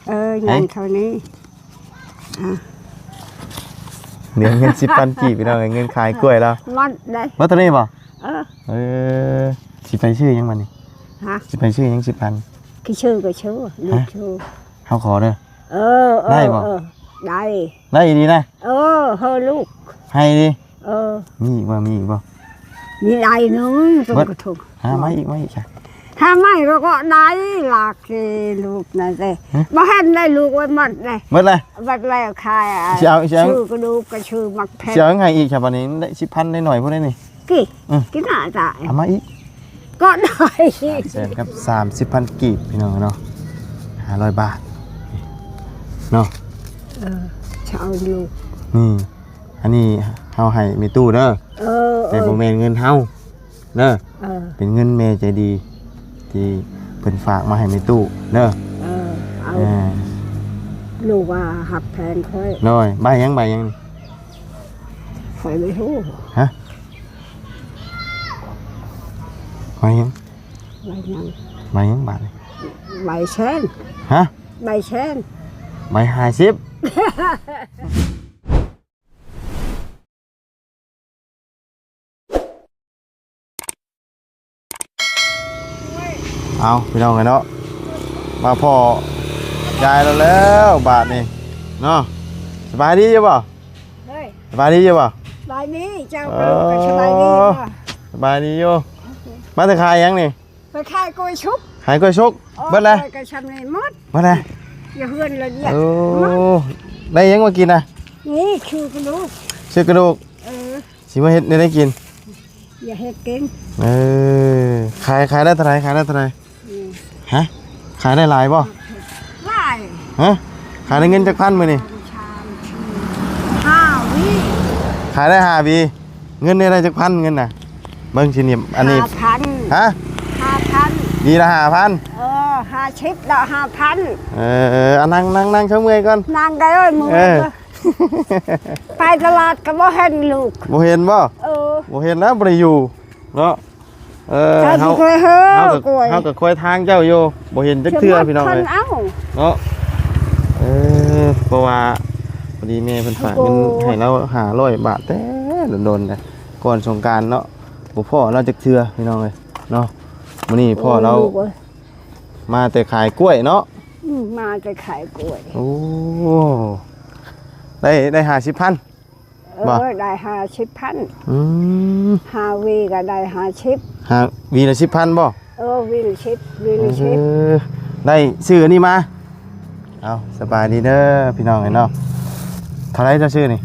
ເອີ ຍັງເທົ່ານີ້ ອ່າ ເຫຼືອເງິນສິບພັນກີບ ພີ່ນ້ອງເອີຍ ເງິນຂາຍກ້ວຍລາວ ໝົດເດ້ ໝົດເທົ່ານີ້ບໍ່? ເອີ ເອີ ຊິໄປຊື້ຫຍັງບັດນີ້? ຮະ? ຊິໄປຊື້ຫຍັງສິບພັນ? ຄືຊື້ກໍຊື້ ລູກຊື້ ເຮົາຂໍເດີ ເອີ ເອີ ໄດ້ບໍ່? ເອີ ໄດ້ ໄດ້ອີ່ຫຼີນະ ເອີ ເຮີລູກ ໃຫ້ດີ ເອີ ມີອີກບໍ່? ມີອີກບໍ່? ມີຫຼາຍໜຶ່ງ ເບິດ ກະທົງ ຫາມາອີກ ມາອີກຊະ ຫາມາອີກກໍໄດ້ ລາກເກລູກນັ້ນເດ້ ຫຶ ບໍ່ເຫັນໄດ້ລູກໄວ້ໝົດເດ້ ເບິດແລ້ວ ເບິດແລ້ວຂາຍ ຊິເອົາ ຊິເອົາ ຊື້ກະດູກ ກະຊື້ໝາກເຜັດ ຊິເອົາຫຍັງໃຫ້ອີກຊະ ບາດນີ້ໄດ້ສິບພັນ ໄດ້ໜ້ອຍພຸ້ນເດ້ນີ້ ກີ້ ອືມ ກິນໜ້າຕາຍ ເອົາມາອີກ ກໍໄດ້ ສາມແສນກັບສາມສິບພັນກີບ ພີ່ນ້ອງເນາະ ຫ້າຮ້ອຍບາດເນາະ ເອີ ຊາວລູກ ນີ້ ອັນນີ້ເຮົາໃຫ້ແມ່ຕູ້ເດີ ເອີ ແຕ່ບໍ່ແມ່ນເງິນເຮົາເດີ ເອີ ເປັນເງິນແມ່ໃຈດີ ທີ່ເພິ່ນຝາກມາໃຫ້ແມ່ຕູ້ເດີ ເອີ ເອົາ ເອີ ລູກວ່າຮັກແພງຂ້ອຍ ໂດຍ ໃບຫຍັງ ໃບຫຍັງນີ້? ຂ້ອຍບໍ່ຮູ້ ຮະ? ໃບຫຍັງ? ໃບຫຍັງ? ໃບຫຍັງບາດນີ້? ໃບແສນ ຮະ? ໃບແສນ ໃບຫ້າສິບ ເອົາ ພີ່ນ້ອງເອີຍເນາະ ມາພໍ້ຍາຍລາວແລ້ວບາດນີ້ເນາະ ສະບາຍດີຢູ່ບໍ່? ເຮີ້ຍ ສະບາຍດີຢູ່ບໍ່? ສະບາຍດີ ເຈົ້າ ເອີ ສະບາຍດີຢູ່ບໍ່? ສະບາຍດີຢູ່ ມາແຕ່ຂາຍຫຍັງນີ້? ໄປຂາຍກ້ວຍສຸກ ຂາຍກ້ວຍສຸກ ເອີ ເບິດແລ້ວ ກ້ວຍກໍຊ່ຳນີ້ໝົດ ເບິດແລ້ວ ຢູ່ເຮືອນລະລຽບ ໂອ້ ໝົດ ໄດ້ຫຍັງມາກິນນະ? ນີ້ ຊື່ກະດູກ ຊື່ກະດູກ ເອີ ຊິມາເຮັດແນວໃດກິນ? ຢາກເຮັດກິນ ເອີ ຂາຍ ຂາຍໄດ້ເທົ່າໃດ? ຂາຍໄດ້ເທົ່າໃດ? ອືມ ຮະ? ຂາຍໄດ້ຫຼາຍບໍ່? ຫຼາຍ ຮະ? ຂາຍໄດ້ເງິນຈັກພັນມື້ນີ້? ສອງ ສາມ ສີ່ ຫ້າ ຫວີ ຂາຍໄດ້ຫ້າຫວີ ເງິນນີ້ໄດ້ຈັກພັນເງິນນະ? ເບິ່ງຊິນີ້ ອັນນີ້ ຫ້າພັນ ຮະ? ຫ້າພັນ ຫວີລະຫ້າພັນ ເອີ ຫ້າສິບລະຫ້າພັນ ເອີ ເອົານັ່ງ ນັ່ງ ນັ່ງ ເຊົາເມື່ອຍກ່ອນ ນັ່ງໄດ້ເອີຍ ເມື່ອຍ ເອີ ໄປຕະຫຼາດກໍບໍ່ເຫັນລູກ ບໍ່ເຫັນບໍ່? ເອີ ບໍ່ເຫັນແລ້ວ ບໍ່ໄດ້ຢູ່ເນາະ ເອີ ເຮົາ ເຮົາກໍຄອຍທາງເຈົ້າຢູ່ ບໍ່ເຫັນຈັກເທື່ອພີ່ນ້ອງເອີຍ ເນາະ ເອີ ເພາະວ່າພໍດີແມ່ເພິ່ນຝາກເງິນໃຫ້ລາວຫ້າຮ້ອຍບາດແຕ່ດົນໆ ແລ້ວ ກ່ອນສົງການເນາະ ບໍ່ພໍ້ລາວຈັກເທື່ອພີ່ນ້ອງເອີຍເນາະ ມື້ນີ້ພໍ້ລາວ ມາແຕ່ຂາຍກ້ວຍເນາະ ອືມ ມາແຕ່ຂາຍກ້ວຍ ໂອ້ ໄດ້ ໄດ້ຫ້າສິບພັນ ເອີ ບໍ່ ໄດ້ຫ້າສິບພັນ ອືມ ຫ້າຫວີກໍໄດ້ຫ້າສິບ ຫ້າຫວີລະສິບພັນບໍ່? ເອີ ຫວີລະສິບ ຫວີລະສິບ ເອີ ໄດ້ຊື້ອັນນີ້ມາ ເອົາ ສະບາຍດີເດີພີ່ນ້ອງເອີຍເນາະ ເທົ່າໃດເຈົ້າຊື້ນີ້?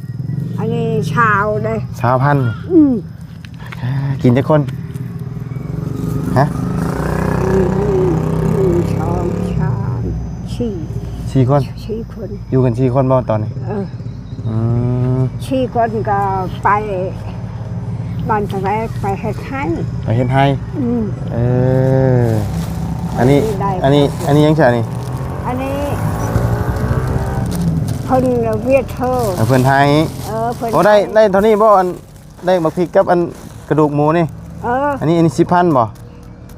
ອັນນີ້ຊາວເດ້ ຊາວພັນ ອືມ ກິນຈັກຄົນ? ຮະ? ໜຶ່ງ ສອງ ສາມ ສີ່ ສີ່ຄົນ ສີ່ຄົນ ຢູ່ກັນສີ່ຄົນບໍ່ຕອນນີ້? ເອີ ອືມ ສີ່ຄົນກໍໄປບ້ານຕະແວກ ໄປເຮັດໄຮ່ ໄປເຮັດໄຮ່ ອືມ ເອີ ອັນນີ້ ອັນນີ້ ອັນນີ້ຫຍັງຊະນີ້? ອັນນີ້ເພິ່ນວຽດເທີ ເອີ ເພິ່ນໄຮ່ ເອີ ເພິ່ນ ໂອ້ ໄດ້ ໄດ້ເທົ່ານີ້ບໍ່? ອັນ ໄດ້ໝາກພິກກັບອັນກະດູກໝູນີ້ ເອີ ອັນນີ້ ອັນນີ້ສິບພັນບໍ່?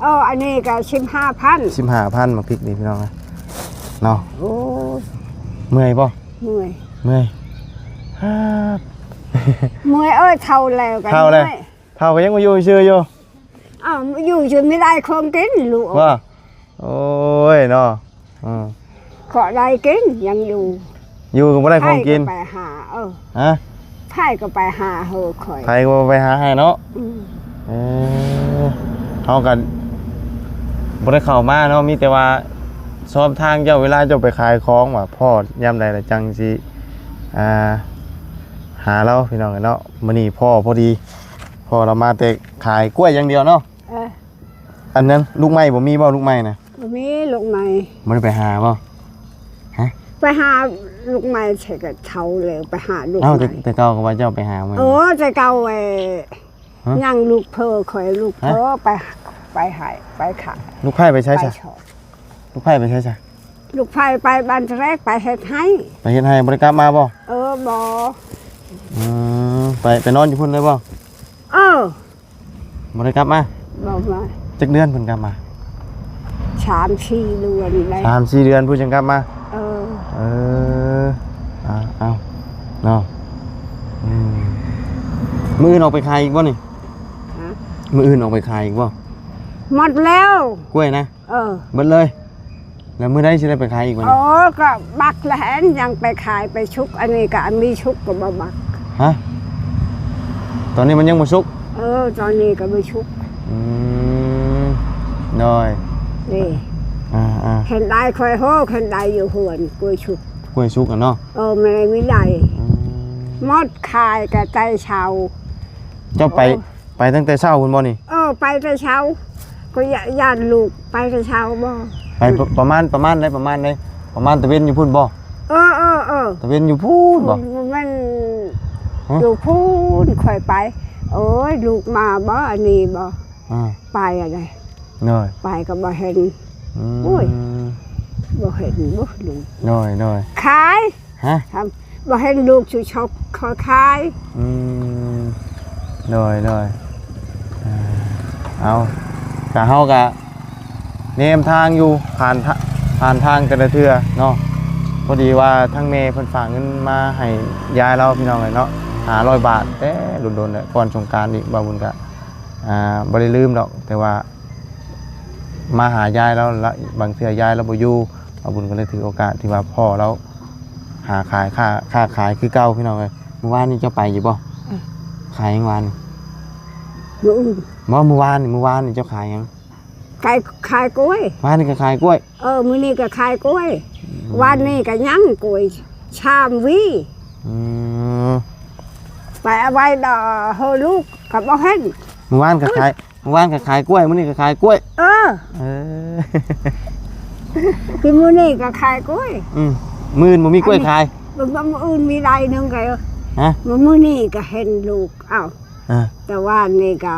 ເອີ ອັນນີ້ກໍສິບຫ້າພັນ ສິບຫ້າພັນໝາກພິກນີ້ພີ່ນ້ອງເນາະ ໂອ້ຍ ເມື່ອຍບໍ່? ເມື່ອຍ ເມື່ອຍ ເມື່ອຍເອີຍ ເຖົ້າແລ້ວກໍ ເຖົ້າແລ້ວ ເມື່ອຍ ເຖົ້າກໍຍັງມາຢູ່ຊື່ຢູ່ ອ້າວ ຢູ່ຈົນມີຫຼາຍຂອງກິນລູກ ວ່າ ໂອ້ຍເນາະ ອືມ ກໍໄດ້ກິນ ຍັງຢູ່ ຢູ່ກໍບໍ່ໄດ້ຂອງກິນ ໃຜກໍໄປຫາ ເອີ ຮະ ໃຜກໍໄປຫາເຮີຂ້ອຍ ໃຜກໍໄປຫາໃຫ້ເນາະ ອືມ ເອີ ເຮົາກໍບໍ່ໄດ້ເຂົ້າມາເນາະ ມີແຕ່ວ່າຊອບທາງເຈົ້າ ເວລາເຈົ້າໄປຂາຍຂອງວ່າພໍ້ຍາມໃດລະຈັ່ງຊິ ອ່າ ຫາລາວ ພີ່ນ້ອງເອີຍເນາະ ມື້ນີ້ພໍ້ພໍດີ ພໍ້ລາວມາແຕ່ຂາຍກ້ວຍຢ່າງດຽວເນາະ ເອີ ອັນນັ້ນລູກໄມ້ບໍ່ມີບໍ່? ລູກໄມ້ນະ ບໍ່ມີລູກໄມ້ ບໍ່ໄດ້ໄປຫາບໍ່? ຮະ ໄປຫາລູກໄມ້ໃສ່ກະເຖົ້າແລ້ວ ໄປຫາລູກໄມ້ ເອົ້າ ແຕ່ ແຕ່ເກົ່າກໍວ່າເຈົ້າໄປຫາ ໂອ້ ແຕ່ເກົ່າ ເອີ ຮະ ຍັງລູກເພີຂ້ອຍ ລູກເພີ ຮະ ໄປ ໄປໃຫ້ ໄປຂາຍ ລູກໃພ້ໄປໃສຊະ? ລູກໃພ້ໄປໃສຊະ? ລູກໃພ້ໄປບ້ານຕະແລກ ໄປເຮັດໄຮ່ ໄປເຮັດໄຮ່ ບໍ່ໄດ້ກັບມາບໍ່? ເອີ ບໍ່ ອືມ ໄປ ໄປນອນຢູ່ພຸ້ນເລີຍບໍ່? ເອີ ບໍ່ໄດ້ກັບມາ ບໍ່ມາ ຈັກເດືອນເພິ່ນກັບມາ? ສາມສີ່ເດືອນໄດ້ ສາມສີ່ເດືອນພຸ້ນຈັ່ງກັບມາ ເອີ ເອີ ເອົາ ເອົາ ເນາະ ອືມ ມື້ອື່ນອອກໄປຂາຍອີກບໍ່ນີ້? ຮະ? ມື້ອື່ນອອກໄປຂາຍອີກບໍ່? ໝົດແລ້ວ ກ້ວຍນະ? ເອີ ໝົດເລີຍ. ແລ້ວມື້ໃດຊິໄດ້ໄປຂາຍອີກບັດນີ້? ໂອ້ ກໍບັກແລ້ວຫັ້ນ ຍັງໄປຂາຍໄປຊຸກ ອັນນີ້ກໍອັນມີຊຸກກໍບໍ່ບັກ. ຮະ? ຕອນນີ້ມັນຍັງບໍ່ສຸກ? ເອີ ຕອນນີ້ກໍບໍ່ສຸກ. ອືມ ໂດຍ ນີ້ ອ່າໆ ເຫັນໄດ້ ຂ້ອຍໂຮ ເຫັນໄດ້ຢູ່ເຮືອນ ກ້ວຍສຸກ ກ້ວຍສຸກຫັ້ນເນາະ. ເອີ ແມ່ນ ມີໄດ້ ອືມ ໝົດ ຂາຍກໍແຕ່ເຊົ້າ. ເຈົ້າໄປ ໂອ້ ໄປຕັ້ງແຕ່ເຊົ້າພຸ້ນບໍ່ນີ້? ເອີ ໄປແຕ່ເຊົ້າ ກໍຢ້ານ ຢ້ານລູກໄປແຕ່ເຊົ້າບໍ່? ໄປປະ ປະມານ ປະມານໃດ ປະມານໃດ? ປະມານຕາເວັນຢູ່ພຸ້ນບໍ່? ເອີ ເອີ ເອີ ຕາເວັນຢູ່ພຸ້ນບໍ່? ມັນ ຮະ? ຢູ່ພຸ້ນຂ້ອຍໄປ. ໂອ້ຍ ລູກມາບໍ່ ອັນນີ້ບໍ່? ອ່າ ໄປອັນໃດ? ໂດຍ ໄປກໍບໍ່ເຫັນ. ອືມ ໂອ້ຍ ບໍ່ເຫັນບໍ່ລູກ. ໂດຍ ໂດຍ ຂາຍ. ຮະ? ບໍ່ເຫັນລູກຊິຊົກຂໍຂາຍ. ອືມ ໂດຍ ໂດຍ ເອົາ ກະເຮົາກະແນມທາງຢູ່ ຜ່ານ ຜ່ານທາງແຕ່ລະເທື່ອເນາະ. ພໍດີວ່າທາງແມ່ເພິ່ນຝາກເງິນມາໃຫ້ຍາຍລາວ ພີ່ນ້ອງເອີຍເນາະ ຫ້າຮ້ອຍບາດ ແຕ່ດົນໆແລ້ວ ກ່ອນສົງການນີ້ ບ່າວບຸນກະ ອ່າ ບໍ່ໄດ້ລືມດອກ ແຕ່ວ່າ ມາຫາຍາຍລາວລະ ບາງເທື່ອຍາຍລາວບໍ່ຢູ່ ບ່າວບຸນກໍເລີຍຖືໂອກາດທີ່ວ່າພໍ່ລາວຫາຂາຍ ຄ້າ ຄ້າຂາຍຄືເກົ່າ ພີ່ນ້ອງເອີຍ. ມື້ວານນີ້ເຈົ້າໄປຢູ່ບໍ່? ເອີ ຂາຍຫຍັງວານນີ້? ມື້ອື່ນ ບໍ່ ມື້ວານນີ້ ມື້ວານນີ້ເຈົ້າຂາຍຫຍັງ? ຂາຍ ຂາຍກ້ວຍ. ວານນີ້ກໍຂາຍກ້ວຍ. ເອີ ມື້ນີ້ກໍຂາຍກ້ວຍ. ອືມ ວານນີ້ກໍຍັງກ້ວຍສາມຫວີ. ອືມ ໄປເອົາໄວ້ດອກ ເຮີລູກກໍບໍ່ເຫັນ. ມື້ວານກໍຂາຍ ມື້ວານກໍຂາຍກ້ວຍ ມື້ນີ້ກໍຂາຍກ້ວຍ. ເອີ ເອີ ຄືມື້ນີ້ກໍຂາຍກ້ວຍ. ອືມ ມື້ອື່ນບໍ່ມີກ້ວຍຂາຍ. ມື້ ມື້ອື່ນມີໄດ້ໜຶ່ງກໍ ຮະ? ມື້ ມື້ນີ້ກໍເຫັນລູກ ເອົ້າ ອ່າ ແຕ່ວານນີ້ກໍ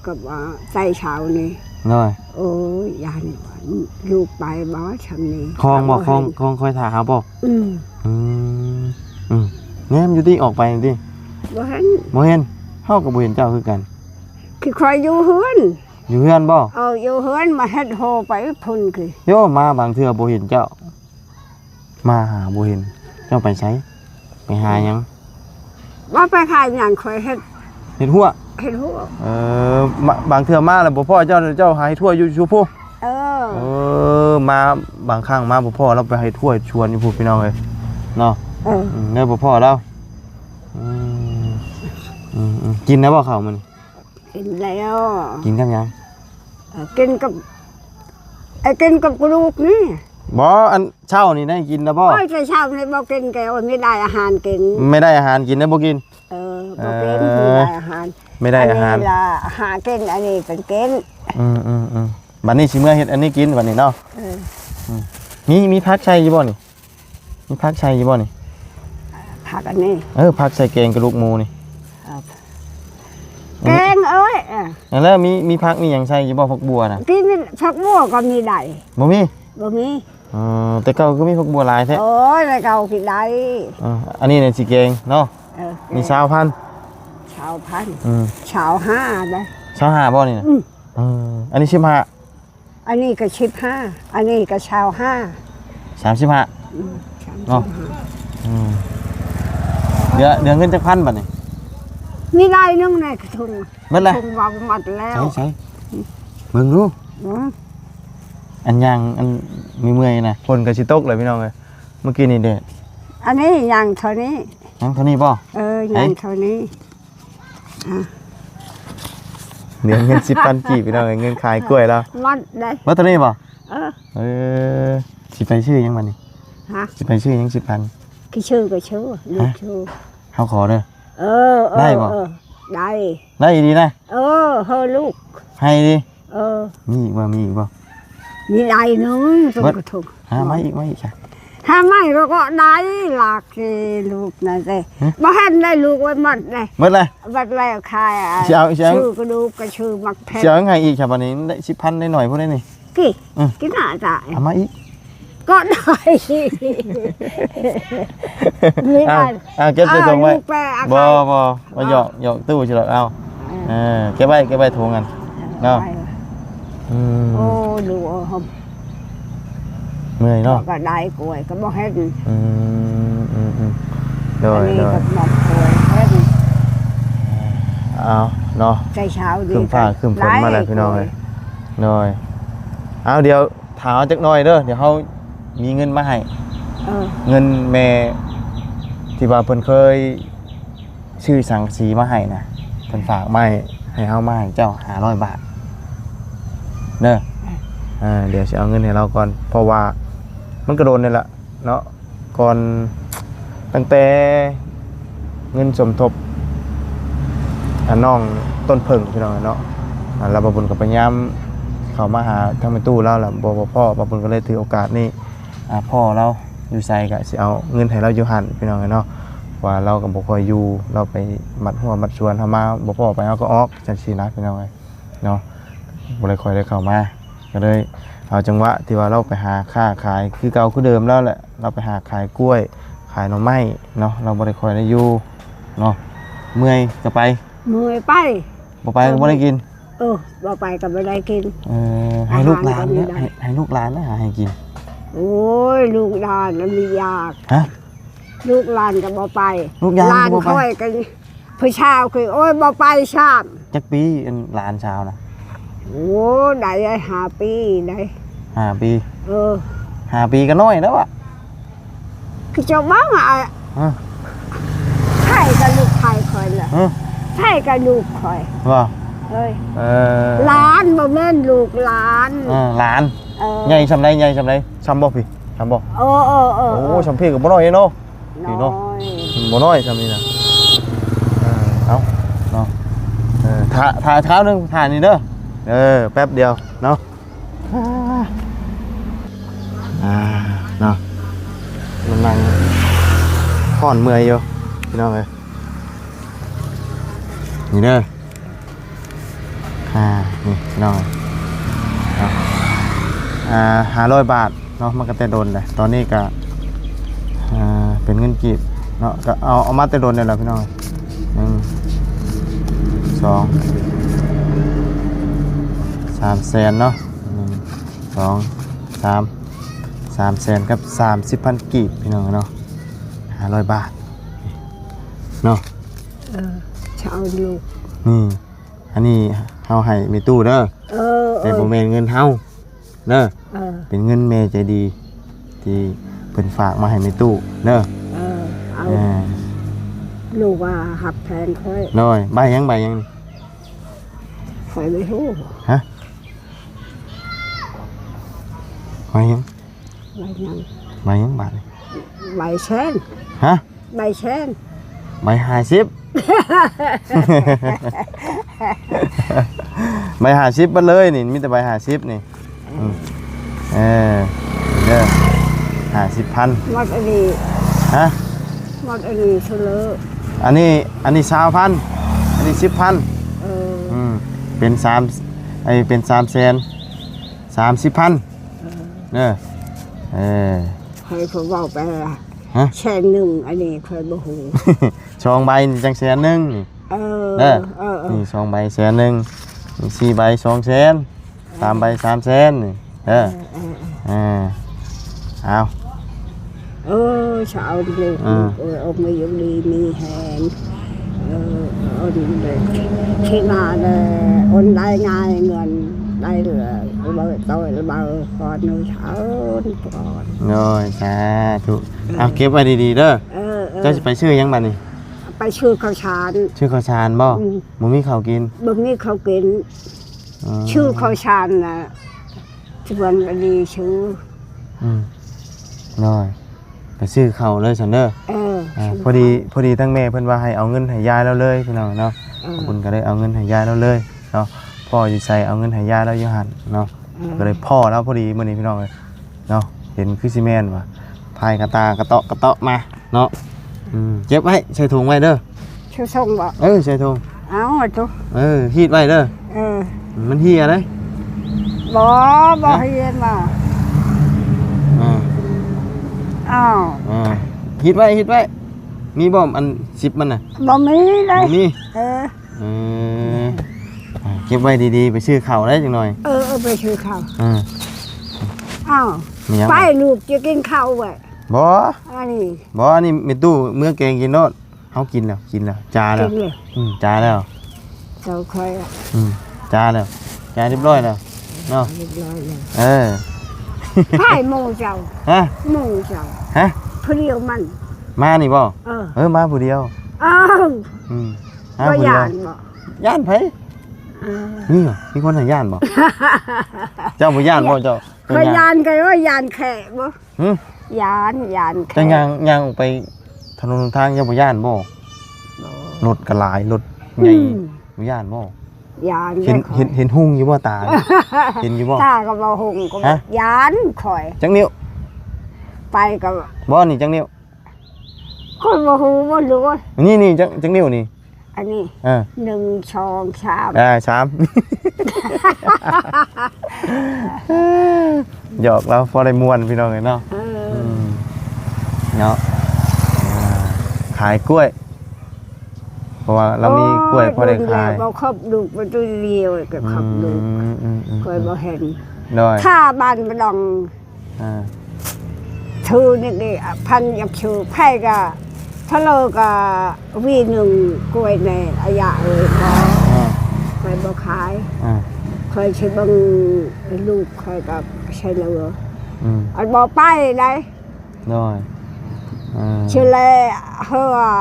ກໍວ່າໃສ່ເຊົ້ານີ້. ໂດຍ ໂອ້ຍ ຢ້ານລູກໄປບໍ່ຊ່ຳນີ້. ຄອງບໍ່? ຄອງ ຄອງຄອຍຖ້າເຮົາບໍ່? ອືມ ອືມ ອືມ ແນມຢູ່ຕິ ອອກໄປຕິ. ບໍ່ເຫັນ ບໍ່ເຫັນ. ເຮົາກໍບໍ່ເຫັນເຈົ້າຄືກັນ. ຄືຂ້ອຍຢູ່ເຮືອນ. ຢູ່ເຮືອນບໍ່? ເອີ ຢູ່ເຮືອນ ມາເຮັດໂຮໄປພຸ້ນຄື. ໂຍ ມາບາງເທື່ອບໍ່ເຫັນເຈົ້າ. ມາຫາບໍ່ເຫັນ. ເຈົ້າໄປໃສ? ໄປຫາຫຍັງ? ບໍ່ໄປຫາຫຍັງ ຂ້ອຍເຮັດ ເຮັດຮົ້ວ. ເຮັດຮົ້ວ. ເອີ ມາ ບາງເທື່ອມາແລ້ວບໍ່ພໍ້ເຈົ້າ ເຈົ້າຫາເຮັດຮົ້ວຢູ່ ຢູ່ພຸ້ນ. ເອີ ເອີ ມາບາງຄັ້ງມາບໍ່ພໍ້ ລາວໄປເຮັດຮົ້ວເຮັດສວນຢູ່ພຸ້ນ ພີ່ນ້ອງເອີຍ ເນາະ. ເອີ ອືມ ເລີຍບໍ່ພໍ້ລາວ. ອືມ ອືມ ອືມ ກິນແລ້ວບໍ່ເຂົ້າມື້ນີ້? ກິນແລ້ວ. ກິນກັບຫຍັງ? ເອີ ກິນກັບ ເອີ ກິນກັບກະດູກນີ້. ບໍ່ ອັນເຊົ້ານີ້ໄດ້ກິນແລ້ວບໍ່? ໂອ້ຍ ແຕ່ເຊົ້ານີ້ບໍ່ກິນ ແກວ່າມີໄດ້ອາຫານກິນ. ໄມ່ໄດ້ອາຫານກິນໄດ້ບໍ່ກິນ. ເອີ ບໍ່ກິນ ເອີ ມີໄດ້ອາຫານ ໄມ່ໄດ້ອາຫານ. ອັນນີ້ລະຫາກິນ ອັນນີ້ເປັນກິນ. ອືມໆໆ ບັດນີ້ຊິເມືອເຮັດອັນນີ້ກິນບັດນີ້ເນາະ. ເອີ ອືມ ມີ ມີຜັກໃສ່ຢູ່ບໍ່ນີ້? ມີຜັກໃສ່ຢູ່ບໍ່ນີ້? ຜັກອັນນີ້. ເອີ ຜັກໃສ່ແກງກະດູກໝູນີ້. ເອີ ແກງເອີຍ. ເອີ ແລ້ວມີ ມີຜັກມີຫຍັງໃສ່ຢູ່ບໍ່? ຜັກບົວນະ. ກິນຜັກບົວກໍມີໄດ້. ບໍ່ມີ? ບໍ່ມີ. ເອີ ແຕ່ເກົ່າຄືມີຜັກບົວຫຼາຍແທ້. ໂອ້ຍ ແຕ່ເກົ່າກິນໄດ້. ເອີ ອັນນີ້ນີ້ຊິແກງເນາະ. ເອີ ມີຊາວພັນ. ຊາວພັນ. ອືມ ຊາວຫ້າໄດ໋. ຊາວຫ້າບໍ່ນີ້ນະ? ອືມ ເອີ ອັນນີ້ສິບຫ້າ. ອັນນີ້ກໍສິບຫ້າ ອັນນີ້ກໍຊາວຫ້າ ສາມສິບຫ້າ. ອືມ ເນາະ ສາມສິບຫ້າ. ອືມ ເຫຼືອ ເຫຼືອເງິນຈັກພັນບັດນີ້? ມີໄດ້ໜຶ່ງໃນຖົງ. ໝົດແລ້ວ? ຖົງວ່າໝົດແລ້ວ. ໃສ່ ໃສ່ ເບິ່ງດູ. ອືມ ອັນຍ່າງ ອັນເມື່ອຍໆນະ. ຝົນກໍຊິຕົກແລ້ວ ພີ່ນ້ອງເອີຍ. ເມື່ອກີ້ນີ້ແດດ. ອັນນີ້ຍ່າງເທົ່ານີ້. ຍ່າງເທົ່ານີ້ບໍ່? ເອີ ຍ່າງເທົ່ານີ້. ອ່າ ເຫຼືອເງິນສິບພັນກີບ ພີ່ນ້ອງເອີຍ ເງິນຂາຍກ້ວຍລາວ. ໝົດເດ້. ໝົດເທົ່ານີ້ບໍ່? ເອີ ເອີ ຊິໄປຊື້ຫຍັງບັດນີ້? ຮະ? ຊິໄປຊື້ຫຍັງສິບພັນ? ຄືຊື້ກໍຊື້ ລູກຊື້. ເຮົາຂໍເດີ. ເອີ ເອີ ໄດ້ບໍ່? ເອີ ໄດ້ ໄດ້ອີ່ຫຼີນະ. ເອີ ເຮີລູກ ໃຫ້ອີ່ຫຼີ. ເອີ ມີອີກບໍ່? ມີອີກບໍ່? ມີໄດ້ໜຶ່ງ ເບິດ ກະທົງ. ຫາມາອີກ ມາອີກຊະ. ຫາມາອີກກໍໄດ້ ລາກເກລູກນັ້ນເດ້. ຫຶ? ບໍ່ທັນໄດ້ລູກໄວ້ໝົດເດ້. ໝົດແລ້ວ? ໝົດແລ້ວ ຂາຍ ຊິເອົາ ຊິເອົາ ຊື້ກະດູກ ກໍຊື້ໝາກແພງ. ຊິເອົາຫຍັງໃຫ້ອີກຊະບັດນີ້? ໄດ້ສິບພັນ ໄດ້ໜ້ອຍພຸ້ນເດ້ນີ້. ກິ ອືມ ກິນໜ້າຕາຍ. ເອົາມາອີກ. ກໍໄດ້ ມີ ອ່າ ໄດ້ ອ່າ ເກັບໃສ່ຖົງໄວ້. ອ່າ ລູກແປ ບໍ່ ບໍ່ ບໍ່ ຢອກ ຢອກຕູ້ຊິດອກ. ເອົາ ເອີ ເກັບໄວ້ ເກັບໄວ້ຖົງຫັ້ນເນາະ. ເອີ ອືມ ໂອ້ ດູເອົາ. ເມື່ອຍເນາະ ກໍໄດ້ກວຍກໍບໍ່ເຫັນ. ອືມ ອືມ ອືມ ໂດຍ ອັນນີ້ ໂດຍ ກໍມາກວຍເຫັນ. ເອົາເນາະ ໃຈເຊົ້າດີ ຄຶ້ມຟ້າຄຶ້ມຝົນມາແລ້ວ ພີ່ນ້ອງເອີຍ. ໂດຍ ເອົາ ດຽວຖ້າເຮົາຈັກໜ້ອຍເດີ ດຽວເຮົາມີເງິນມາໃຫ້. ເອີ ເງິນແມ່ທີ່ວ່າເພິ່ນເຄີຍ ຊື້ສັງກະສີມາໃຫ້ນະ ເພິ່ນຝາກມາໃຫ້ ໃຫ້ເຮົາມາໃຫ້ເຈົ້າຫ້າຮ້ອຍບາດເດີ. ເອີ ດຽວຊິເອົາເງິນໃຫ້ລາວກ່ອນ ເພາະວ່າມັນກະດົນແລ້ວລະເນາະ ກ່ອນ ຕັ້ງແຕ່ເງິນສົມທົບ ອາ ນ້ອງຕົ້ນເຜິ້ງ ພີ່ນ້ອງເນາະ ອາ ແລ້ວບ່າວບຸນກໍພະຍາຍາມເຂົ້າມາຫາທາງແມ່ຕູ້ລາວ ແລ້ວບໍ່ ບໍ່ພໍ້ ບ່າວບຸນກໍເລີຍຖືໂອກາດນີ້ ອາ ພໍ້ລາວຢູ່ໃສກະຊິເອົາເງິນໃຫ້ລາວຢູ່ຫັ້ນ ພີ່ນ້ອງເອີຍເນາະ ເພາະວ່າລາວກໍບໍ່ຄ່ອຍຢູ່ ລາວໄປມັດຮົ້ວມັດສວນ ເຮົາມາບໍ່ພໍ້ໄປເຮົາກໍອອກ ຈັ່ງຊີ້ນະ ພີ່ນ້ອງເອີຍເນາະ ບໍ່ໄດ້ຄ່ອຍໄດ້ເຂົ້າມາ ກໍເລີຍເອົາຈັງຫວະທີ່ວ່າລາວໄປຫາຄ້າຂາຍຄືເກົ່າຄືເດີມແລ້ວແຫຼະ ລາວໄປຫາຂາຍກ້ວຍ ຂາຍໜໍ່ໄມ້ເນາະ ລາວບໍ່ໄດ້ຄ່ອຍໄດ້ຢູ່ເນາະ ເມື່ອຍກໍໄປ ເມື່ອຍໄປ ບໍ່ໄປກໍບໍ່ໄດ້ກິນ. ເອີ ບໍ່ໄປກໍບໍ່ໄດ້ກິນ. ເອີ ໃຫ້ລູກຫຼານ ອາຫານກໍມີ ໃຫ້ ໃຫ້ລູກຫຼານນະຫາໃຫ້ກິນ. ໂອ້ຍ ລູກຫຼານນະມີຢາກ. ຮະ? ລູກຫຼານກໍບໍ່ໄປ. ລູກຫຼານກໍບໍ່ໄປ. ຫຼານຂ້ອຍກໍຜູ້ຊາວຄື ໂອ້ຍ ບໍ່ໄປຊ້ຳ. ຈັກປີ ອັນ ຫຼານຊາວນະ? ໂອ້ ໄດ້ຫ້າປີໄດ໋. ຫ້າປີ. ເອີ ຫ້າປີກໍນ້ອຍແລ້ວວະ. ຄືເຈົ້າເວົ້າ ອາ ຮະ? ໃຜກໍລູກໃຜຂ້ອຍລະ. ຮະ? ໃຜກໍລູກຂ້ອຍ. ວ່າ ເອີຍ ເອີ ຫຼານ ບໍ່ແມ່ນລູກຫຼານ. ເອີ ຫຼານ. ເອີ ໃຫຍ່ສ່ຳໃດ? ໃຫຍ່ສ່ຳໃດ? ສ່ຳບໍ່ພີ້? ສ່ຳບໍ່? ເອີ ເອີ ເອີ ໂອ້ ເອີ ສ່ຳພີ້ກໍບໍ່ນ້ອຍເນາະ. ນ້ອຍ ພີ່ເນາະ ບໍ່ນ້ອຍສ່ຳນີ້ນະ. ເອີ ເອົາເນາະ ເອີ ຖ້າ ຖ້າຄາວໜຶ່ງ ຖ້ານີ້ເດີ. ເອີ ແປັບດຽວເນາະ. ອ່າ ເນາະ ມັນນັ່ງຮ້ອນເມື່ອຍຢູ່ ພີ່ນ້ອງເອີຍ. ນີ້ເດີ ອ່າ ນີ້ ພີ່ນ້ອງເອີຍ ເນາະ ອ່າ ຫ້າຮ້ອຍບາດເນາະ ມັນກໍແຕ່ດົນແຫຼະ. ຕອນນີ້ກໍ ອ່າ ເປັນເງິນກີບເນາະ ກໍເອົາ ເອົາມາແຕ່ດົນແລ້ວ ພີ່ນ້ອງ. ໜຶ່ງ ສອງ ສາມແສນເນາະ ໜຶ່ງ ສອງ ສາມ ສາມແສນກັບສາມສິບພັນກີບ ພີ່ນ້ອງເນາະ ຫ້າຮ້ອຍບາດເນາະ. ເອີ ຊາວລູກ ນີ້ ອັນນີ້ເຮົາໃຫ້ແມ່ຕູ້ເດີ. ເອີ ແຕ່ບໍ່ແມ່ນເງິນເຮົາເດີ. ເອີ ເປັນເງິນແມ່ໃຈດີທີ່ເພິ່ນຝາກມາໃຫ້ແມ່ຕູ້ເດີ. ເອີ ເອົາ ເອີ ລູກວ່າຮັກແພງຂ້ອຍ. ໂດຍ ໃບຫຍັງ ໃບຫຍັງນີ້? ຂ້ອຍບໍ່ຮູ້. ຮະ? ໃບຫຍັງ? ໃບຫຍັງ? ໃບຫຍັງບາດນີ້? ໃບແສນ. ຮະ? ໃບແສນ. ໃບຫ້າສິບ. ໃບຫ້າສິບເບິດເລີຍນີ້ ມີແຕ່ໃບຫ້າສິບນີ້. ອືມ ເອີ ເດີ ຫ້າສິບພັນ. ໝົດອັນນີ້. ຮະ? ໝົດອັນນີ້ເທື່ອ. ອັນນີ້ ອັນນີ້ຊາວພັນ ອັນນີ້ສິບພັນ. ເອີ ອືມ ເປັນສາມ ໄອ້ ເປັນສາມແສນ ສາມສິບພັນ. ເອີ ເດີ ເອີ ຂ້ອຍກໍເວົ້າໄປ. ຮະ? ແສນໜຶ່ງ ອັນນີ້ຂ້ອຍບໍ່ຮູ້. ສອງໃບນີ້ຈັ່ງແສນໜຶ່ງນີ້. ເອີ ເດີ ເອີ ເອີ ນີ້ສອງໃບແສນໜຶ່ງ ນີ້ສີ່ໃບສອງແສນ ສາມໃບສາມແສນນີ້. ເອີ ເອີ ເອີ ເອີ ເອົາ ເອີ ຊາວລູກ ເອີ ເອີ ອອກມາຢູ່ດີມີແຮງ. ເອີ ເອີ ທີ່ມາແລ້ວ ໂອນໄດ້ງ່າຍ ເງິນໄດ້ເຫຼືອ ເບົາໂຕເບົາກ່ອນ ເອົາກ່ອນ. ໂດຍ ສາທຸ. ເອີ ເອົາ ເກັບໄວ້ດີໆເດີ. ເອີ ເອີ ເຈົ້າຊິໄປຊື້ຫຍັງບາດນີ້? ໄປຊື້ເຂົ້າສານ. ຊື້ເຂົ້າສານບໍ່? ອືມ ບໍ່ມີເຂົ້າກິນ. ບໍ່ມີເຂົ້າກິນ. ອືມ ຊື້ເຂົ້າສານນະ ຊວນອະດີຊື້. ອືມ ໂດຍ ໄປຊື້ເຂົ້າເລີຍຊັ້ນເດີ. ເອີ ອ່າ ຊື້ ພໍດີ ເຂົ້າ ພໍດີທາງແມ່ເພິ່ນວ່າໃຫ້ເອົາເງິນໃຫ້ຍາຍລາວເລີຍ ພີ່ນ້ອງເນາະ. ເອີ ບຸນກໍເລີຍເອົາເງິນໃຫ້ຍາຍລາວເລີຍເນາະ. ພໍ່ຢູ່ໃສເອົາເງິນໃຫ້ຍາຍລາວຢູ່ຫັ້ນເນາະ. ເອີ ກໍເລີຍພໍ້ລາວພໍດີມື້ນີ້ ພີ່ນ້ອງເອີຍເນາະ. ເຫັນຄືຊິແມ່ນວ່າ ພາຍກະຕາກະເຕາະກະເຕາະມາເນາະ. ອືມ ເກັບໄວ້ໃສ່ຖົງໄວ້ເດີ. ຊື່ສົ່ງບໍ່? ເອີ ໃສ່ຖົງ. ເອົາໂຕ ເອີ ຮີດໄວ້ເດີ. ເອີ ມັນເຫ່ຍເດ້. ບໍ່ ບໍ່ ຮະ? ເຫ່ຍບໍ່. ອ່າ ອ້າວ ອ່າ ຮີດໄວ້ ຮີດໄວ້. ມີບໍ່ອັນຊິບມັນນະ? ບໍ່ມີເດ້. ບໍ່ມີ. ເອີ ເອີ ອ່າ ເກັບໄວ້ດີໆ ໄປຊື້ເຂົ້າໄດ້ຈັກໜ້ອຍ. ເອີ ເອີ ໄປຊື້ເຂົ້າ. ອ່າ ອ້າວ ມີຫຍັງ ໄປລູກຈະກິນເຂົ້າແຫຼະ. ບໍ່ ອັນນີ້ ບໍ່ ອັນນີ້ແມ່ຕູ້ເມືອແກງກິນໂລດ. ເຮົາກິນແລ້ວ ກິນແລ້ວ ຈາແລ້ວ ກິນແລ້ວ ອືມ ຈາແລ້ວ. ເຈົ້າຂ້ອຍ ອືມ ຈາແລ້ວ ຈາຮຽບຮ້ອຍແລ້ວເນາະ ຮຽບຮ້ອຍແລ້ວ. ເອີ ໃຜໝູ່ເຈົ້າ? ຮະ ໝູ່ເຈົ້າ? ຮະ ຜູ້ດຽວມັນ ມານີ້ບໍ່? ເອີ ເອີ ມາຜູ້ດຽວ. ອ້າວ ອືມ ມາຜູ້ດຽວ. ບໍ່ຢ້ານບໍ່? ຢ້ານໃຜ? ເອີ ມີບໍ່? ມີຄົນໃຫ້ຢ້ານບໍ່? ເຈົ້າບໍ່ຢ້ານບໍ່ເຈົ້າ? ຂ້ອຍຢ້ານກໍວ່າຢ້ານແຂະບໍ່? ຫື? ຢ້ານ ຢ້ານແຂະ. ເຈົ້າຍ່າງ ຍ່າງອອກໄປຖະໜົນຫົນທາງ ເຈົ້າບໍ່ຢ້ານບໍ່? ບໍ່ ລົດກໍຫຼາຍ ລົດໃຫຍ່ ອືມ ບໍ່ຢ້ານບໍ່? ຢ້ານ. ເຫັນ ເຫັນ ເຫັນຮຸ່ງຢູ່ບໍ່ຕາ? ເຫັນຢູ່ບໍ່? ຕາກໍບໍ່ຮຸ່ງກໍ ຮະ ຢ້ານຂ້ອຍ. ຈັກນິ້ວ? ໄປກໍ ບໍ່ ນີ້ຈັກນິ້ວ? ຂ້ອຍບໍ່ຮູ້ບໍ່ຮູ້. ນີ້ ນີ້ ຈັກ ຈັກນິ້ວນີ້? ອັນນີ້ ເອີ ໜຶ່ງ ສອງ ສາມ ອ່າ ສາມ. ຫຍອກລາວພໍໄດ້ມ່ວນພີ່ນ້ອງເອີຍເນາະ. ເອີ ອືມ ເນາະ ອ່າ ຂາຍກ້ວຍ ເພາະວ່າລາວມີກ້ວຍພໍໄດ້ຂາຍ. ໂອ້ຍ ບໍ່ຄົບລູກບໍ່ໄດ້ລ້ຽງກໍຄົບລູກ. ອືມ ອືມ ອືມ ຂ້ອຍບໍ່ເຫັນ ໂດຍ ຖ້າບ້ານບໍ່ດອງ ອ່າ ຖືນີ້ ພັນຢາກຖື ໃຜກໍທະເລີກໍຫວີໜຶ່ງກ້ວຍແດ່ ອາຍາເອີຍ. ບໍ່ ອ່າ ຂ້ອຍບໍ່ຂາຍ. ອ່າ ຂ້ອຍຊິເບິ່ງລູກຂ້ອຍກັບໄຊເລີ. ອືມ ອັນບໍ່ໄປໄດ໋. ໂດຍ ອ່າ ຊິແລເຮືອ ອ່າ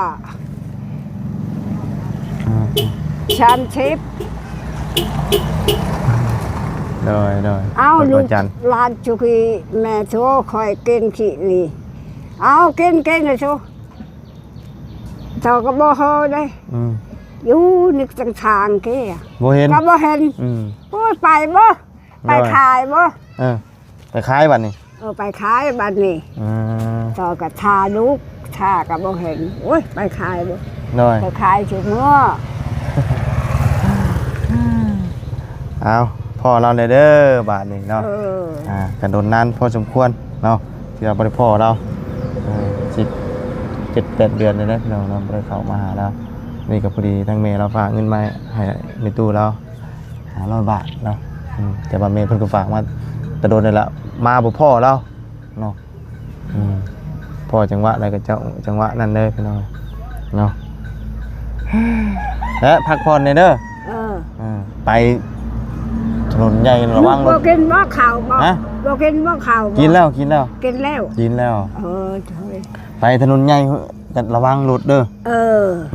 ສາມສິບ. ໂດຍ ໂດຍ ເອົາ ລູກຫຼານຈຸກີແມ່ໂທ ຂ້ອຍກິນຂີ້ນີ້. ເອົາ ກິນ ກິນໂທ ເຈົ້າກໍບໍ່ເຮີເດ້. ອືມ ຢູ່ນີ້ທາງເກ ບໍ່ເຫັນ ກໍບໍ່ເຫັນ. ອືມ ໂອ້ຍ ໄປບໍ່? ໄປຂາຍບໍ່? ເອີ ໄປຂາຍບັດນີ້. ເອີ ໄປຂາຍບັດນີ້. ອືມ ເຈົ້າກໍຖ້າລູກ ຖ້າກໍບໍ່ເຫັນ. ໂອ້ຍ ໄປຂາຍບໍ່? ໂດຍ ໄປຂາຍຊິເມືອ. ເອົາ ພໍ້ລາວແດ່ເດີບາດນີ້ເນາະ. ເອີ ອ່າ ກໍດົນນານພໍສົມຄວນເນາະ ທີ່ວ່າບໍ່ໄດ້ພໍ້ລາວ. ເອີ ສິບເຈັດແປດເດືອນແລ້ວເນາະ ພີ່ນ້ອງເນາະ ບໍ່ໄດ້ເຂົ້າມາຫາລາວ. ນີ້ກໍພໍດີທາງແມ່ລາວຝາກເງິນມາໃຫ້ແມ່ຕູ້ລາວ ຫ້າຮ້ອຍບາດເນາະ. ອືມ ແຕ່ວ່າແມ່ເພິ່ນກໍຝາກມາແຕ່ດົນແລ້ວລະ ມາບໍ່ພໍ້ລາວເນາະ. ອືມ ພໍ້ຈັງຫວະໃດກໍເຈົ້າ ຈັງຫວະນັ້ນເດີພີ່ນ້ອງເນາະ. ແລະ ພັກຜ່ອນແດ່ເດີ. ເອີ ເອີ ໄປຖະໜົນໃຫຍ່ລະວັງລົດ. ບໍ່ກິນບໍ່ເຂົ້າບໍ່? ຮະ ບໍ່ກິນບໍ່ເຂົ້າ? ກິນແລ້ວ ກິນແລ້ວ ກິນແລ້ວ ກິນແລ້ວ. ເອີ ໄປຖະໜົນໃຫຍ່ກໍລະວັງລົດເດີ. ເອີ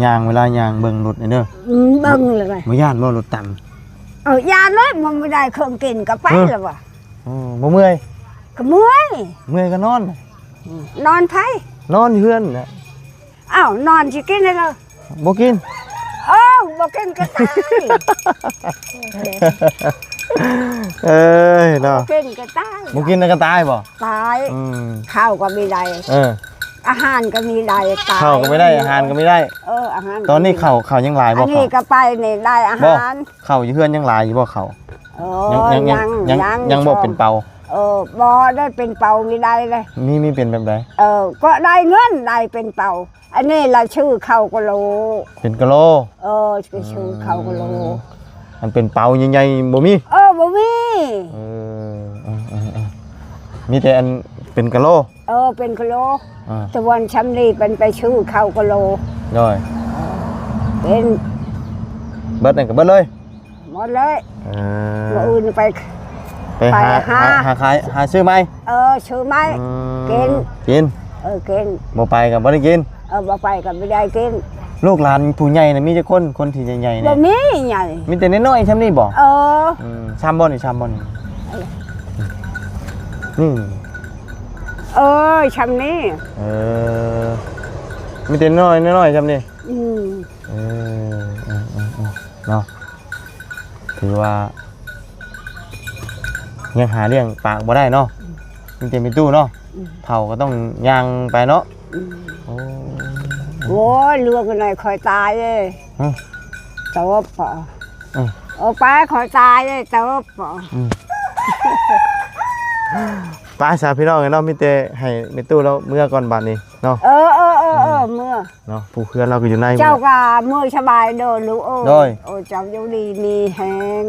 ຍ່າງ ເວລາຍ່າງເບິ່ງລົດແດ່ເດີ. ອືມ ເບິ່ງເລີຍ. ບໍ່ຢ້ານບໍ່ລົດຕັນ? ເອີ ຢ້ານເລີຍ ມັນບໍ່ໄດ້ເຄື່ອງກິນກໍໄປແລ້ວວ່າ. ເອີ ບໍ່ເມື່ອຍ? ກໍເມື່ອຍ. ເມື່ອຍກໍນອນ. ນອນໃຜ? ນອນຢູ່ເຮືອນນະ. ອ້າວ ນອນຊິກິນໃດລະ? ບໍ່ກິນ. ເອີ ບໍ່ກິນກໍຕາຍ. ເອີຍເນາະ ບໍ່ກິນກໍຕາຍ. ບໍ່ກິນກໍຕາຍບໍ່? ຕາຍ. ອືມ ເຂົ້າກໍມີໄດ້. ເອີ ອາຫານກໍມີໄດ້ ຕາຍ. ເຂົ້າກໍມີໄດ້ ອາຫານກໍມີໄດ້. ເອີ ອາຫານ. ຕອນນີ້ເຂົ້າ ເຂົ້າຍັງຫຼາຍບໍ່? ອັນນີ້ກໍໄປນີ້ໄດ້ອາຫານ. ເຂົ້າຢູ່ເຮືອນຍັງຫຼາຍຢູ່ບໍ່ເຂົ້າ? ເອີ ຍັງ ຍັງ ຍັງ ຍັງບໍ່ເປັນເປົາ. ເອີ ບໍ່ໄດ້ເປັນເປົາ ມີໄດ້ເລີຍ. ມີ ມີເປັນແບບໃດ? ເອີ ກໍໄດ້ເງິນ ໄດ້ເປັນເປົາ. ອັນນີ້ລະຊື່ເຂົ້າກະໂລ. ເປັນກະໂລ. ເອີ ຊື່ເຂົ້າກະໂລ. ອືມ ອັນເປັນເປົາໃຫຍ່ໆບໍ່ມີ? ເອີ ບໍ່ມີ. ເອີ ເອີ ເອີ ເອີ ມີແຕ່ອັນເປັນກະໂລ. ເອີ ເປັນກະໂລ. ອ່າ ຕະວັນຊຳນີ້ເປັນໄປຊື້ເຂົ້າກະໂລ. ໂດຍ ເປັນ ເບິດນັ້ນກໍເບິດເລີຍ. ໝົດເລີຍ. ເອີ ມື້ອື່ນໄປ ໄປ ໄປຫາ ຫາ ຫາຂາຍ ຫາຊື້ໃໝ່. ເອີ ຊື້ໃໝ່. ອືມ ກິນ ກິນ. ເອີ ກິນ. ບໍ່ໄປກໍບໍ່ໄດ້ກິນ. ເອີ ບໍ່ໄປກໍບໍ່ໄດ້ກິນ. ລູກຫຼານຜູ້ໃຫຍ່ນະມີຈັກຄົນ? ຄົນທີ່ໃຫຍ່ໆນີ້ ບໍ່ມີໃຫຍ່ ມີແຕ່ນ້ອຍໆຊ່ຳນີ້ບໍ່? ເອີ ອືມ ຊ່ຳບໍ່ນີ້ ຊ່ຳບໍ່ນີ້? ນີ້ ເອີ ຊ່ຳນີ້. ເອີ ມີແຕ່ນ້ອຍໆ ນ້ອຍໆຊ່ຳນີ້. ອືມ ເອີ ເອີ ເນາະ ຖືວ່າຍັງຫາລ້ຽງປາກບໍ່ໄດ້ເນາະ. ອືມ ມີແຕ່ແມ່ຕູ້ເນາະ. ອືມ ເຖົ້າກໍຕ້ອງຍ່າງໄປເນາະ. ອືມ ໂອ້ ໂອ້ຍ ເລື່ອງໜ້ອຍຂ້ອຍຕາຍເດ້. ຮະ ຕົບ ເອີ ເອີ ໄປຂ້ອຍຕາຍເດ້ ຕົບ. ອືມ ໄປຊະພີ່ນ້ອງເອີຍເນາະ ມີແຕ່ໃຫ້ແມ່ຕູ້ລາວເມືອກ່ອນບາດນີ້ເນາະ. ເອີ ເອີ ເອີ ເອີ ອືມ ເມືອ ເນາະ ຜູ້ເຮືອນລາວກໍຢູ່ໃນ ເຈົ້າກໍເມືອສະບາຍເດີລູກເອີຍ. ໂດຍ ໂອ້ ເຈົ້າຢູ່ດີມີແຮງ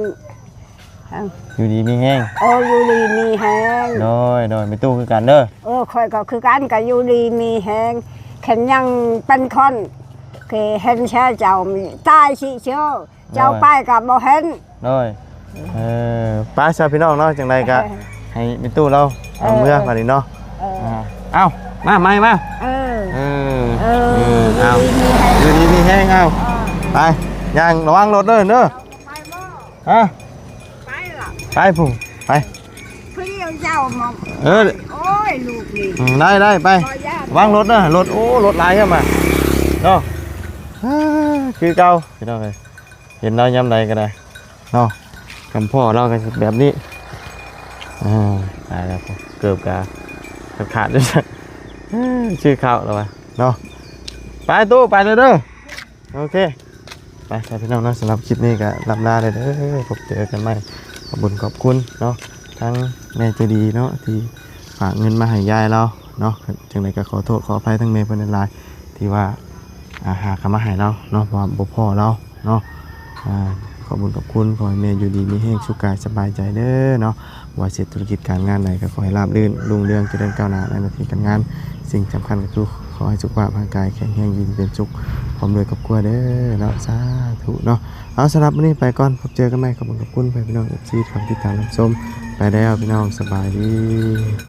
ຢູ່ດີມີແຮງ. ເອີ ຢູ່ດີມີແຮງ. ໂດຍ ໂດຍ ແມ່ຕູ້ຄືກັນເດີ. ເອີ ຂ້ອຍກໍຄືກັນ ກໍຢູ່ດີມີແຮງ ຄັນຍັງເປັນຄົນ ຄືເຫັນແຊເຈົ້າຕາຍຊິເຊີ ເຈົ້າໄປກໍບໍ່ເຫັນ. ໂດຍ ເອີ ໄປຊະພີ່ນ້ອງເນາະ ຈັ່ງໃດກໍໃຫ້ແມ່ຕູ້ລາວເອົາເມືອບາດນີ້ເນາະ. ເອີ ເອົາ ມາໃໝ່ມາ. ເອີ ເອີ ເອີ ເອົາ ຢູ່ດີມີແຮງ ເອົາ ເອີ ໄປ ຍ່າງລະວັງລົດເດີ ເດີ. ຮະ ໄປລະ ໄປພຸ້ນ ໄປ ຜູ້ດຽວເຈົ້າມາ. ເອີ ໂອ້ຍ ລູກນີ້ ອືມ ໄດ້ ໄດ້ ໄປ ຂໍຢ້ານ ວາງລົດເດີ ລົດ ໂອ້ ລົດຫຼາຍແທ້ມາເນາະ. ເອີ ຄືເກົ່າພີ່ນ້ອງເອີຍ ເຫັນລາວຍາມໃດກໍໄດ້ເນາະ ກຳພໍ້ລາວກໍແບບນີ້. ເອີ ຕາຍແລ້ວ ເກີບກະຂາດໆຢູ່ ຊື້ເຂົ້າແລ້ວວະເນາະ. ໄປຕູ້ ໄປເລີຍເດີ. ໂອເຄ ໄປ ໄປພີ່ນ້ອງເນາະ ສຳລັບຄລິບນີ້ກໍລ່ຳລາເດີ ພົບເຈີກັນໃໝ່. ຂອບບຸນຂອບຄຸນເນາະ ທັງແມ່ໃຈດີເນາະ ທີ່ຝາກເງິນມາໃຫ້ຍາຍລາວເນາະ. ຈັ່ງໃດກໍຂໍໂທດຂໍອະໄພທັງແມ່ເພິ່ນຫຼາຍໆ ທີ່ວ່າ ອ່າ ຫາເຂົ້າມາໃຫ້ລາວເນາະ ເພາະວ່າບໍ່ພໍ້ລາວເນາະ. ອ່າ ຂອບບຸນຂອບຄຸນ ຂໍໃຫ້ແມ່ຢູ່ດີມີແຮງ ສຸກກາຍສະບາຍໃຈເດີເນາະ. ບໍ່ວ່າຊິເຮັດທຸລະກິດການງານໃດ ກໍຂໍໃຫ້ລາບລື່ນ ຮຸ່ງເຮືອງ ຈະເລີນກ້າວໜ້າໃນໜ້າທີ່ການງານ. ສິ່ງສຳຄັນກໍຄືຂໍໃຫ້ສຸຂະພາບຮ່າງກາຍແຂງແຮງ ຢູ່ເຢັນເປັນສຸກ ພ້ອມດ້ວຍຄອບຄົວເດີເນາະ ສາທຸເນາະ. ເອົາ ສຳລັບມື້ນີ້ໄປກ່ອນ ພົບເຈີກັນໃໝ່. ຂອບຄຸນຂອບຄຸນພໍ່ພີ່ນ້ອງ ເອັຟຊີ ທີ່ຕິດຕາມຮັບຊົມ. ໄປແລ້ວພີ່ນ້ອງ ສະບາຍດີ.